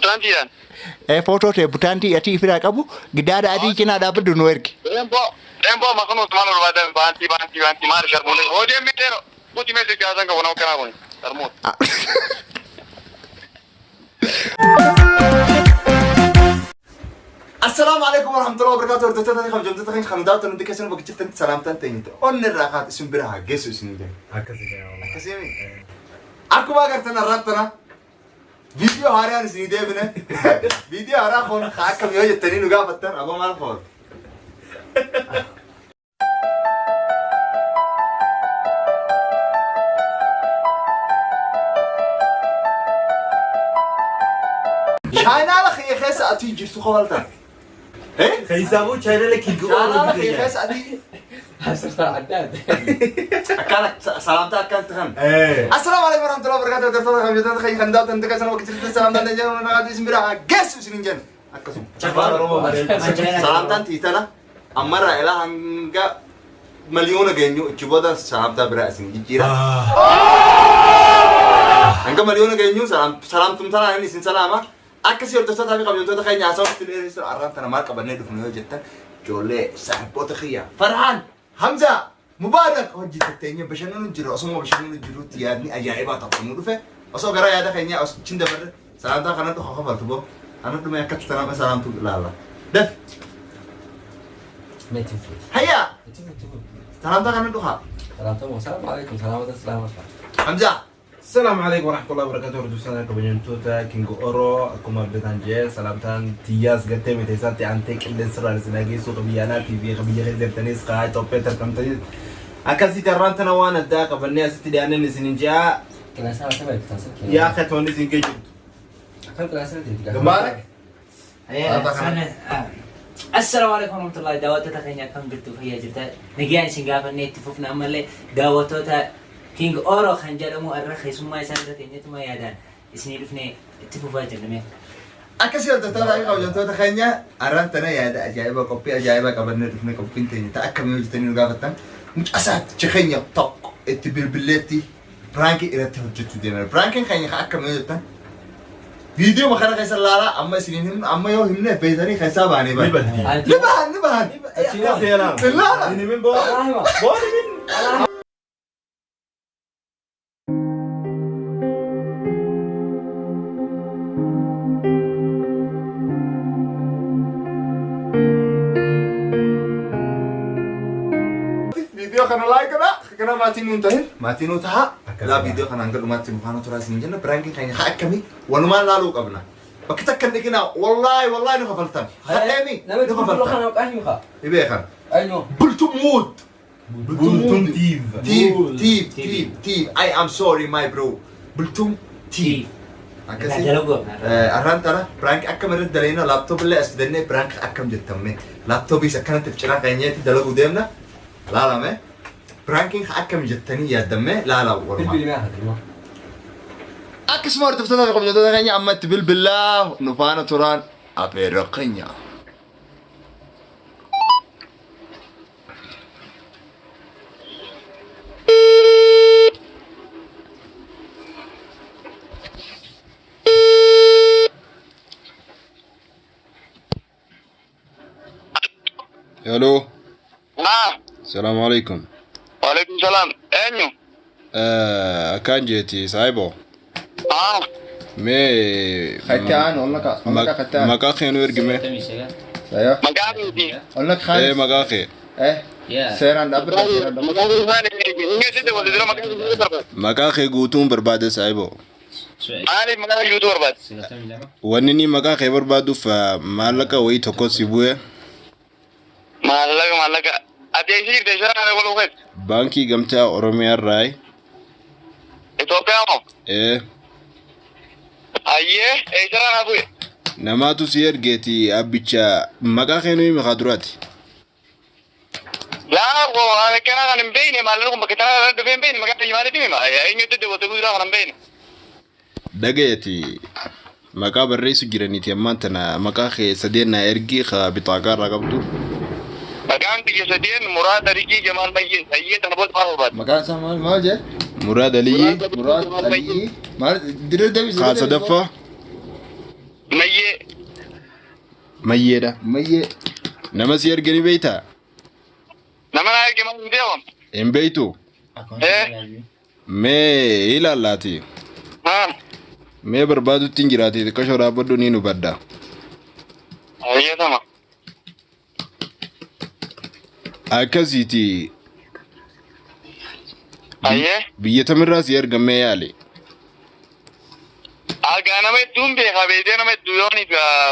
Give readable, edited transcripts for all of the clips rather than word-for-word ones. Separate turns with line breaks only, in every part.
Butaantiidhaan.
Footoo tee butaantii atii ofiraa qabu gidaara adii cinaa dhaabbadhu nu ergi.
Deemboo. Deemboo makanuu maal barbaadan baantii baantii baantii maal sharmuun. Hojii miidheero. Kuti meeshaa jaasan qabu nama kanaa kun. Sharmuun.
Assalaamu alaikum warahmatullahi wabarakatuh. Hordoftoota fi kabajamtoota keenya kan daawwatan hundi keessan bakka jirtanitti salaamtaan teenyite. Onni irraa kaatu isin bira haa geessu isin jenna. Akkasii mi? Akkuma agartan har'aan tana viidiyoo haaraan isinii deebine. Viidiyoo haaraa kun haa akkam yoo jettanii nu gaafattan aboo maal kooti? Chaayinaala kiyya keessa atii jirtu kabaltan.
Keessaafuu chaayinaala kingi
Chaayinaala kiyya keessa atii akkana salaamtaa akkanatti kan. Assalaamu alaikum warahmatullahi wabarakatuh. Hordoftoota kabajamtoota keenya kan daawwatan hundi keessan bakka jirtanitti salaamtaan teenyite nagaatti isin bira haa geessu isiniin jenna. Akkasuma. Salaamtaan tiitana ammarraa ilaa hanga miliyoona geenyu ichi booda salaamtaa biraa isin jijjiira. Hanga miliyoona geenyu salaamtum tanaan inni isin salaama. Akkasii hordoftoota fi kabajamtoota keenya haasawaa itti dheeressu arraan tana maal qabannee dhufnu yoo jettan ijoollee saahiboota kiyya Farhaan Hamzaa Mubaarak hojii tetteenye bashannanu jira osoo bashannanu jirutti yaadni ajaa'ibaa tokko nu dhufe osoo gara yaada keenyaa osoo chin dabarre salaamtaa kana dhufa kafaltu boo ana dhume akkatti tanama salaamtu ilaalla. Daf hayyaa salaamtaa kana dhufa Hamzaa.
Salaamu alaikum warahmatullahi wabarakatuh. Hordoftoota kabajamtoota King Oro akkuma argitan jee salaamtaan tiyyaas gartee miti isaatti aantee qilleensarraan isin dhageessuu biyya alaatii fi biyya keessa jirtanis kaa Itoophiyaatti argamtanis akkasitti har'aan tana waan addaa qabannee asitti dhiyaanneen isin hin ji'a yaa katoonni isin kee jirtu.
Mubaarak.
Assalaamu alaikum warahmatullahi daawwattoota keenya akkam jirtu fayyaa jirta nagaan isin gaafannee itti fufna ammallee daawwattoota King Oro kan jedhamu irra keessummaa isaan irra teenyetuma yaadaan isinii dhufnee itti fufaa jenna mee.
Akkasii hordoftoota fi kabajamtoota keenya har'aan tana yaada ajaa'ibaa qophii ajaa'ibaa qabannee dhufne qophiin teenya ta'a akkamii hojjetanii nu gaafattan mucaasaatti keenya tokko itti bilbilleetti piraankii irratti hojjechuu deemna. Piraankiin keenya kan akkamii hojjettan viidiyoo kana keessa laalaa amma isiniin himnu amma yoo himne beektanii keessaa baanee
Ni
bahan.
baddi.
Ni bahan ni bahan.
Seelaan.
Ilaala.
Ni min boo. Boo ni min.
Viidiyoo kana like godhaa. Kana maatii nuun tahin maatii nuu tahaa.
Akkas
Laa
dha.
viidiyoo kana hanga dhumaatti nu faana turaa isin jenna. Piraankiin keenya haa akkamii walumaan laaluu qabna. Bakka takka hin dhiqinaa wallaahi wallaahi nu kafaltan. Hadheemi nu kafaltan. Dhibee kan. Bultumuut.
Bultum tiif.
Tiif tiif tiif tiif. I am sorry my bro. Bultum tiif. Akkasii.
Dalaguu
Arraan tana piraank akkam irratti daleena laaptoop illee as fidannee piraank akkam jettamme laaptoopiis akkanatti cinaa keenyatti dalaguu deemna laalame piraankiin akkam jettanii yaaddamme laala walumaa. Akkasuma hordoftoota fi kabajamtoota keenya amma itti bilbilaa nu faana turaan afeerra keenya.
Hello,
Naa.
salaam alaikum.
Waalaikum salaam. Eenyu?
Akkaan jeeti saahibo.
Haa.
Mee
Kattaan ol naka ol naka kattaan.
maqaa kee nu ergi mee?
Maqaa keeti.
Ol naka
Ee maqaa kee.
Seeraan dhaabbata seeraan dhaabbata.
Maqaa isaanii inni sitti wal dura maqaa isaanii barbaada.
Maqaa kee guutuun barbaade saahibo.
Maaliif maqaa guutuu barbaada?
Wanni inni maqaa kee barbaaduuf maallaqa wayii tokko si bu'e
Maallaqa maallaqa. Ati eessa jirta? Eessa raana waluu keessa?
baankii gamtaa Oromiyaa irraa
Itoophiyaa moo?
ee
Ayyee eessa raana bu'e?
namaatu si ergeeti abbicha maqaa kee nu himi kaa duraati.
Laa waan akkanaa kan hin beekne maallaqni kun bakka tanaa irra dhufee hin beekne maqaa keenya maaliif hima? Eenyutti dabalate guddaa kan hin beekne?
Dhagayeeti maqaa barreessu jiraniiti ammaan tana maqaa kee sadeen naa ergi ka bixaaqaa irraa qabdu.
Maqaan kiyya sadeen Muraad Aligii Jamaal Mayyee. Ayyee tana booda maal barbaadde?
Maqaan isaa maal maal jee?
Muraad Aliyyi
Muraad Aliyyi maal dirree deebisi.
kaa sadaffaa Mayyeedha.
Mayyee.
Nama si erge ni beeytaa?
Nama naa erge maal hin beeku.
Hin beeytu?
Eh.
Mee ilaallaati.
Haa.
Mee barbaadutti hin jiraate xiqqashoo dhaabbadhu ni hubadha.
Ayyee sama.
Akkasiiti.
Ayyee.
Biyya tamirraa si ergamee yaale.
Agaa nama hedduun beekaa beektee nama hedduu yooniif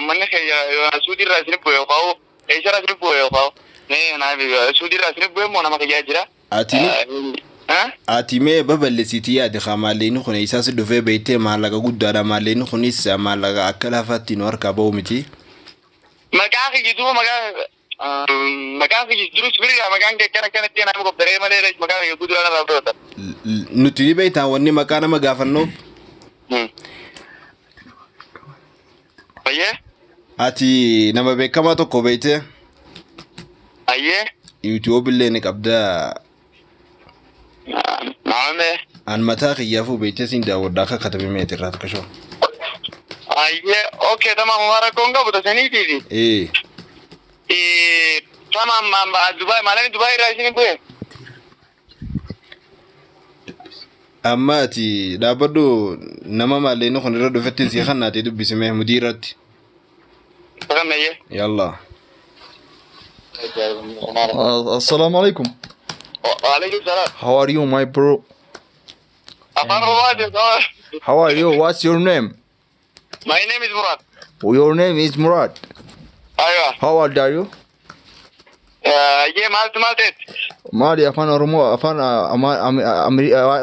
manni keenya suudiirraa isin bu'e yookaan eessarraa isin bu'e yookaan mee naaf suudiirraa isin bu'e immoo nama kiyyaa jira.
Ati ati mee babal'isiitii yaade kaa maallaqni kun eessaa si dhufee beektee maallaqa guddaadha maallaqni kunis maallaqa akka lafaatti nu harkaa ba'u miti.
Maqaa kiyyi duuba maqaa maqaa kiyyi durus biriidha maqaan kee akkana akkanatti nama qophaa'ee malee maqaa kiyyi guutuu nama fudhata.
Nuti ni beektaa wanni maqaa nama gaafannuuf.
Ayyee.
Ati nama beekamaa tokko beektee
Ayyee.
YouTube illee ni qabdaa.
Naame.
An mataa kiyyaafuu beektee siin daawwadha akka katabe meeti irraa xiqqashoo.
Ayyee okay tamam waan rakkoon qabu tasaniitiifi.
Ee.
Tamam Dubaay maalami Dubaay irraa isin bu'e.
Amma ati dhaabbadhu nama maallaqni kun irra dhufettiin si kannaatee dubbisime mudii irratti.
Sagannayyee.
Yallaa.
Assalamu alaikum.
Waalaikum salaam.
How are you, my bro?
Afaan Oromoo.
How are you? What's your name?
My name is Murad.
Your name is Murad.
Aywa.
How old are you?
Ayyee maaltu maal ta'etti?
Maali afaan Oromoo afaan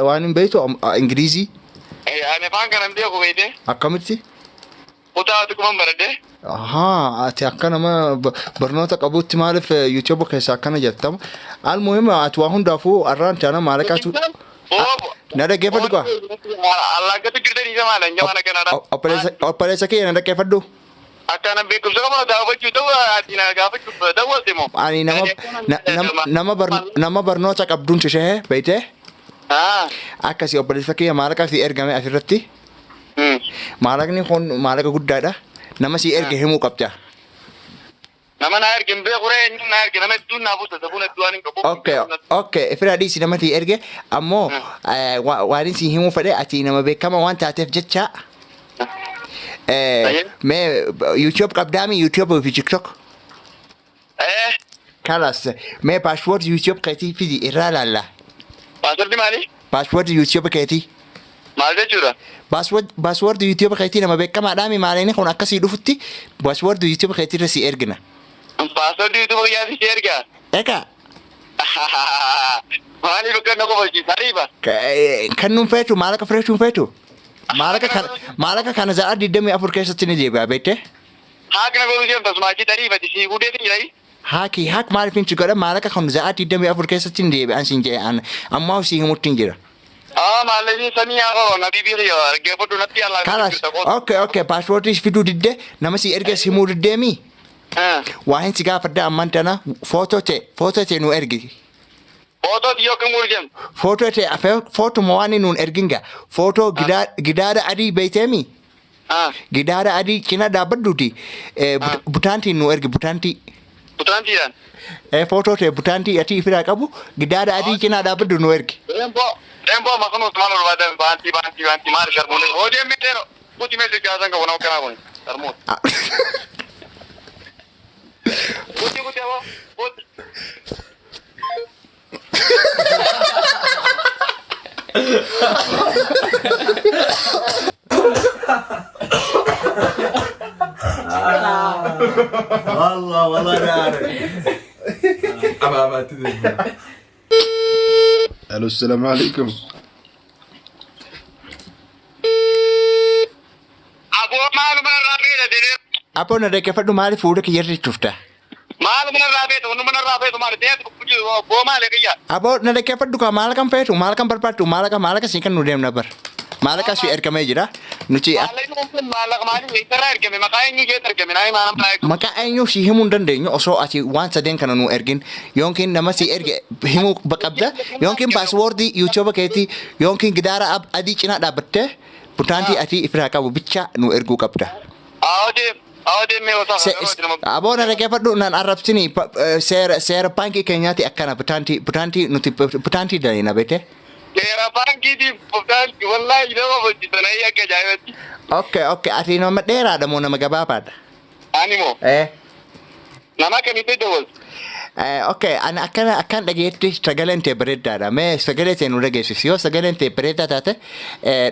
waan hin beektu Ingilizii
Ani afaan kana hin beeku beekte.
Akkamitti?
Kutaa xiqqooman baradhee.
Ahaa, ati akka nama barnoota qabutti maaliif YouTube keessa akkana jettama? Almuhim ati waa hundaafuu arraan taana maalaqaatu na dhaggeeffadhu gaa.
Allaggatu jirtan isa maala hin jamaan akkanaadha.
Obboleessa kiyya na dhaggeeffadhu.
Akkana beekumsa qabu daawwachuu ta'u ati na gaafachuuf daawwatte moo?
Ani nama nama nama barnoota qabduun shishee beektee akkasii obboleessa kiyya maallaqa si ergame asirratti. Maallaqni kun maallaqa guddaadha. Nama si erge himuu qabda.
Nama na erge hin beeku ree eenyuun na erge nama hedduun naa buusa sabuun hedduu waan hin qabu.
Okay, ifira dhiisi nama si erge ammoo waan si himuu fedhe ati nama beekama waan taateef jecha mee YouTube qabdaami YouTube fi TikTok? Kalas mee password YouTube keetii fidi irraa laalla.
Password maali?
Password YouTube keetii.
Maal jechuudha?
Password YouTube keetii nama beekamaadhaami maaliin kun akkasii dhufutti password YouTube keetii irra si ergina.
Password YouTube kiyyaa si ergaa?
Egaa.
Maaliif akka na kofalchiisa? Ariiba.
Kan nuun feetu maallaqa fudhachuun feetu. Maallaqa kana za'a 24 keessatti ni deebi'a beektee?
Hack na godhuu deemta sumaachi ariifati si gudeeti jirayi.
Hack hack maaliif hin godha maallaqa kun za'a 24 keessatti ni deebi'an siin jedhe an ammaa si himutti hin jira.
Ah maallaqni samii haa qabu na bibii kiyya dhaggeeffadhu natti allaa.
Kalas okay, password fiduu didde nama si erges himuu diddeemi. Waa hin si gaafadha ammaan tana footoo ta'e nu ergi.
Footoo xiyyoo kan guuru deemtu.
Footoo ta'e footuma waan nuun ergin gaa footoo gidaara adii beekteemi. Gidaara adii cina dhaabbadhuuti butaantiin nu ergi butaantii.
Butaantiidhaan.
Footoo ta'e butaantii ati ifiraa qabu gidaara adii cinaa dhaabbadhu nu ergi.
Deemboo deemboo makanuus maal barbaadan baantii baantii baantii maal sharmuun hojii mitteero kuti meeshaa jaasan qabu nama kanaa kun sharmuun. Kuti kuti aboo kuti.
والله والله انا عارف ابا ابا تدري.
Alo, salaamu alaikum.
Aboo maaluma irraa beela jedhee.
Aboo na dhaggeeffadhu maaliif fuula kiyyarri cufta?
Maaluma irraa beetu wanuma irraa beetu maali deetu boo maali kiyya.
Aboo na dhaggeeffadhu kaa maal kan feetu maal kan barbaaddu maal kan siin kan nu deemna bar. Maallaqa si ergamee jira. Nuti
Maallaqni kun maallaqa maaliif eessarraa ergame maqaa eenyu keessa ergame naa himaa nama naa
maqaa eenyu si himuu hin dandeenyu osoo ati waan sadeen kana nu ergin yookiin nama si erge himuu qabda yookiin password YouTube keetii yookiin gidaara adii cinaa dhaabbattee butaantii ati ifirraa qabu bicha nu erguu qabda.
Awwa deemee osoo
Aboo na dhaggeeffadhu, nan arrabsini. Seera baankii keenyaati akkana. Butaantii nuti butaantii daleena, beekte.
Seera baankiitiif butaantii, wallaahi nama hojjetan akka ajaa'ibatti.
Okay, ati nama dheeraadha moo nama gabaabaadha?
Ani moo?
Eh.
Nama akkamitti dawwaltu?
Okay, ani akkana akkan dhageetti sagaleen tee bareedaadha. Mee sagalee tee nu dhageessisi. Yoo sagaleen tee bareedaa taate,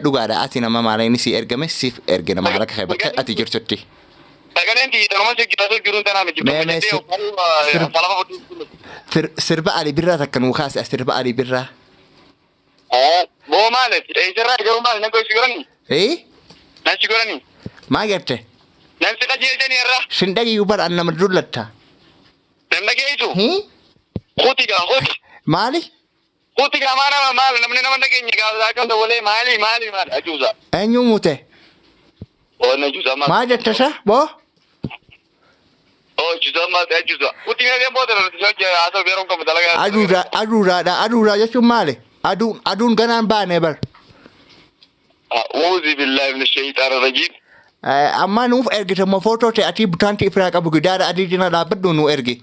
dhugaadha. Ati nama maalaqni si ergame, siif ergina maallaqa kee bakka ati jirtutti.
Sagaleen tiyya tanuma si hojjetaa jiruun tanaa miti.
Mee sirba Ali Birraa takka nuu kaase, sirba Ali Birraa.
Boo maali? Eessarraa garuu maali? Nan si godhani?
Eh?
Nan si godhani?
Maa jette?
Nan si qajeelchanii irraa?
Sin dhageeyyu bara, an nama dullatta.
Nan dhageessu?
Hii?
Kuti gaa, kuti.
Maali?
Kuti gaa, maal nama maal namni nama dhageenye gaafa akkam dabalee maali maali maali ajuusa.
Eenyu mute?
Oo, na ajuusa maal?
Maa jette sa? Boo?
Oo, ajuusa maal ajuusa. Kuti mee booda haasa'u yeroo qabu dalagaa.
Aduudha, aduudhaadha. Aduudha jechuun maali? Aduun ganaan baane bar.
أعوذ بالله من الشيطان الرجيم.
Amma nuuf ergite moo footoo ta'e ati butaantii ifraa qabu gidaara adii cina dhaabbadhu nu ergi.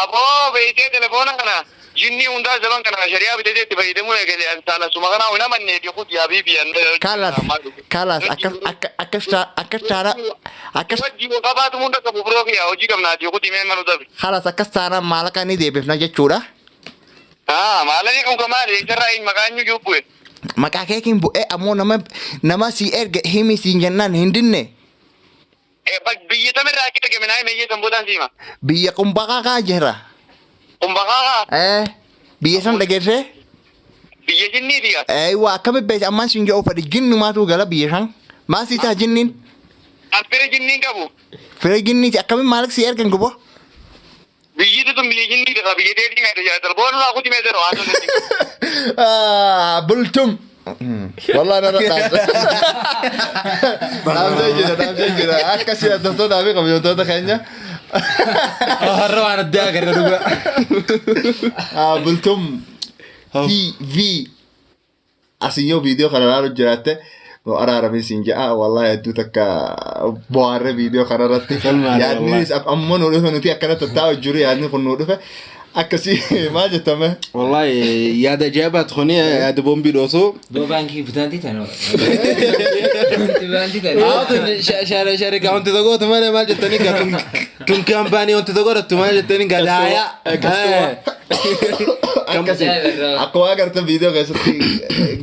Aboo, beektee telefoona kana jinni hundaa zaman kana shari'aa bitatee itti fayyadamuu eegale, saala suma kana hin amanne fi kuti habiibi.
Kalas, kalas, akkas akka akkas akkas taana akkas.
Hojii qabaatu hunda qabu biroo kiyya hojii qabnaati kuti mee manu dabe.
Kalas, akkas taana maallaqa ni deebifna jechuudha.
Ah, maalani kun kamaali eessarraa hin maqaan iyyuu bu'e?
Maqaa keetiin bu'ee, ammoo nama si erge himi siin jennaan hin dinne.
Biyya tamirraa akka ergame naa hime, sanbootaan siima.
Biyya Qumbaqaa jira.
Qumbaqaa?
Eh, biyya san dhageessee?
Biyya jinniiti gaa.
Eeyywa, akkami beekte? Ammaan siin jedhu fedhi, jinnumaatu gala biyya san. Maal sii ta'a jinniin?
An fira jinniin qabu.
Fira jinniiti, akkami maal si ergan gubo?
Biyyi tun biyya jinniiti kaa, biyya teetii meesha jaalatan. Boonu naa kuti meesha waan
Bultum. Wallahi narra dhaamsa. Dhaamsee jira, dhaamsee jira. Akkasii hordoftoota fi kabajamtoota keenya.
Har'a waan addaa agarra dhugaa.
Bultum TV. Asin yoo viidiyoo kana ilaalu jiraatte, nu araaramii siin ja'a. Wallahi hedduu takka bohaarre viidiyoo kana irratti. Yaadni ammoo nu dhufe, nuti akkana tattaa'u jiru, yaadni kun nu dhufe. Akkasii maal jettame?
Wallahi yaada ajaa'ibaati kuni, yaada boombii dhoosu.
Boo, baankii butaantii tana. Baankii tana.
Sharika wanti tokkotu malee maal jettanii gaa, tun kaampaanii wanti tokko godhattu maal jettanii gaa daayaa.
Akkasii akka waa agartan viidiyoo keessatti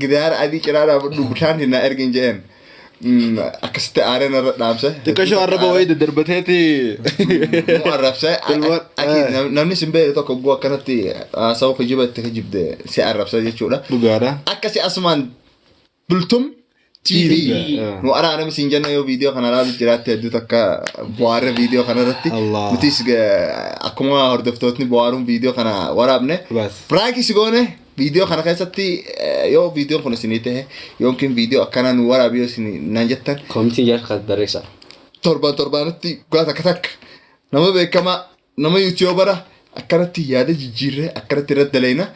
gidaara adii cinaa dhaabbadhu bishaan hin ergin jeen. Akkasitti aareen irra dhaamse.
Xiqqashoo arraba wayii daddarbateeti.
Nu arrabse. Namni sin beekne tokko guu akkanatti haasa'u, kijiba itti kijibde si arrabsa jechuudha.
Dhugaadha.
Akkasi asumaan Bultum TV nu araarame siin jenna. Yoo viidiyoo kana ilaalu jiraatte, hedduu takka bohaarra viidiyoo kana irratti. Nutis akkuma hordoftootni bohaaruun viidiyoo kana waraabne. Prank si goone viidiyoo kana keessatti. Yoo viidiyoon kun isinii ta'e yookiin viidiyoo akkana nu waraabi yoo isin naan jettan,
Koomitiin jaarsa barreessa.
Torban torbaanitti guyyaa takka takka nama beekamaa, nama YouTuber akkanatti yaada jijjiirree akkanatti irratti daleena.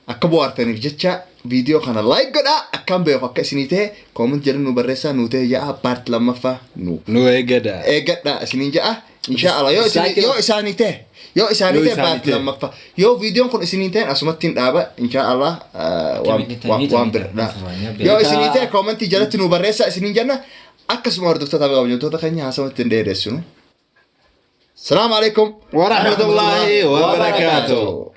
Akka bohaartaniif jecha viidiyoo kana like godhaa. Akkaan beeku akka isinii ta'e comment jedhu nu barreessaa, nu ta'e ja'a, part lammaffaa nu
Nu eeggadha.
Eeggadha isiniin ja'a, insha Allah. Yoo isinii yoo isaanii ta'e, yoo isaanii
Yoo
ta'e
isaanii
part
ta'e.
lammaffaa, yoo viidiyoon kun isinii ta'e asumatti hin dhaaba, insha Allah. Waan bira yoo isinii ta'e commentii jalatti nu barreessaa isiniin jenna. Akkasuma hordoftoota fi kabajamtoota keenya, haasawatti hin dheeressinu. Salaamu alaikum
Warahmatullahi wabarakatuh.